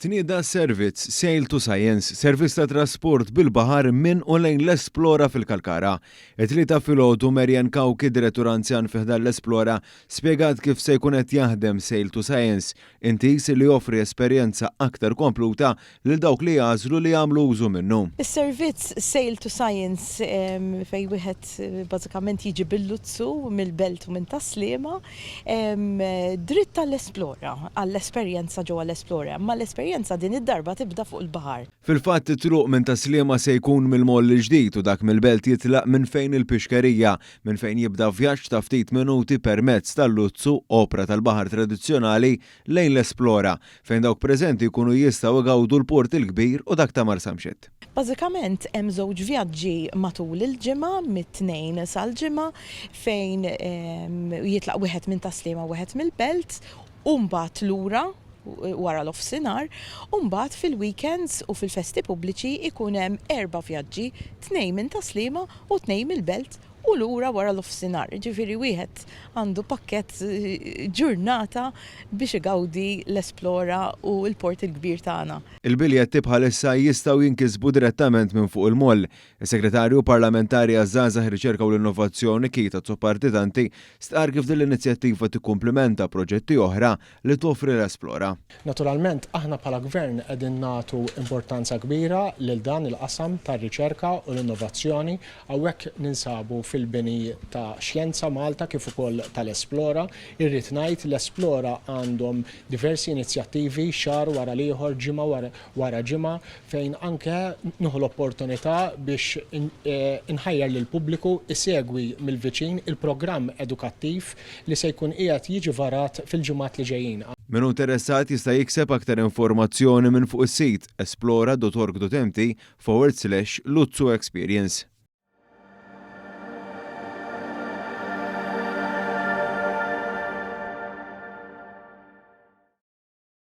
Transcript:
Tnieda servizz Sail to Science, servizz ta' trasport bil-baħar minn u lejn l-Esplora fil-Kalkara. It-Tlieta filgħodu Marianne Cauchi, Direttur Anzjan fi ħdan l-Esplora, spjegat kif se jkun qed jaħdem Sail to Science, intiż li joffri esperjenza aktar kompluta lil dawk li jagħżlu li jagħmlu użu minnu. Is-servizz Sail to Science fejn wieħed bażikament jiġi bil-luzzu mill-Belt u minn Tas-Sliema dritt għall-Esplora, għall-esperjenza ġewwa l-Esplora, imma l-esperjenza din id-darba tibda fuq il-baħar. Fil-fatt it-tluq minn Tas-Sliema se jkun mill-moll il-ġdid u dak mill-Belt jitlaq minn fejn il-Pixkerija, minn fejn jibda vjaġġ ta' ftit minuti permezz tal-luzzu, opra tal-baħar tradizzjonali, lejn l-Esplora, fejn dawk preżenti jkunu jistgħu igawdu l-Port il-Kbir u dak ta' Marsamxett. Bażikament hemm żewġ vjaġġi matul il-ġimgħa, mit-Tnejn sal-Ġimgħa, fejn jitlaq wieħed minn Tas-Sliema u wieħed mill-Belt u mbagħad lura wara nofsinhar, u mbagħad fil-weekends u fil-festi pubbliċi jkun hemm erba' vjaġġi, tnejn minn Tas-Sliema u tnejn mill-Belt u lura wara nofsinhar. Jiġifieri wieħed għandu pakkett ġurnata biex igawdi l-Esplora u l-Port il-Kbir tagħna. Il-biljetti bħalissa jistgħu jinkisbu direttament minn fuq il-moll. Is-Segretarju Parlamentari għaż-Żgħażagħ, ir-Riċerka u l-Innovazzjoni, Keith Azzopardi Tanti, stqarr kif din l-inizjattiva tikkumplimenta proġetti oħra li toffri l-Esplora. Naturalment, aħna bħala Gvern qegħdin nagħtu importanza kbira lil dan il-qasam tar-riċerka u l-innovazzjoni. Hawnhekk ninsabu fil-bini ta' Xjenza Malta kif ukoll tal-Esplora. Irrid ngħid l-Esplora għandhom diversi inizjattivi xahar wara l-ieħor, ġimgħa wara ġimgħa fejn anke nieħu l-opportunità biex inħajjar lill-pubbliku jsegwi mill-viċin il-programm edukattiv li se jkun qiegħed jiġi varat fil-ġimgħat li ġejjin. Min hu interessat jista' jikseb aktar informazzjoni minn fuq is-sit esplora.org.mt forward slash luzzu experience.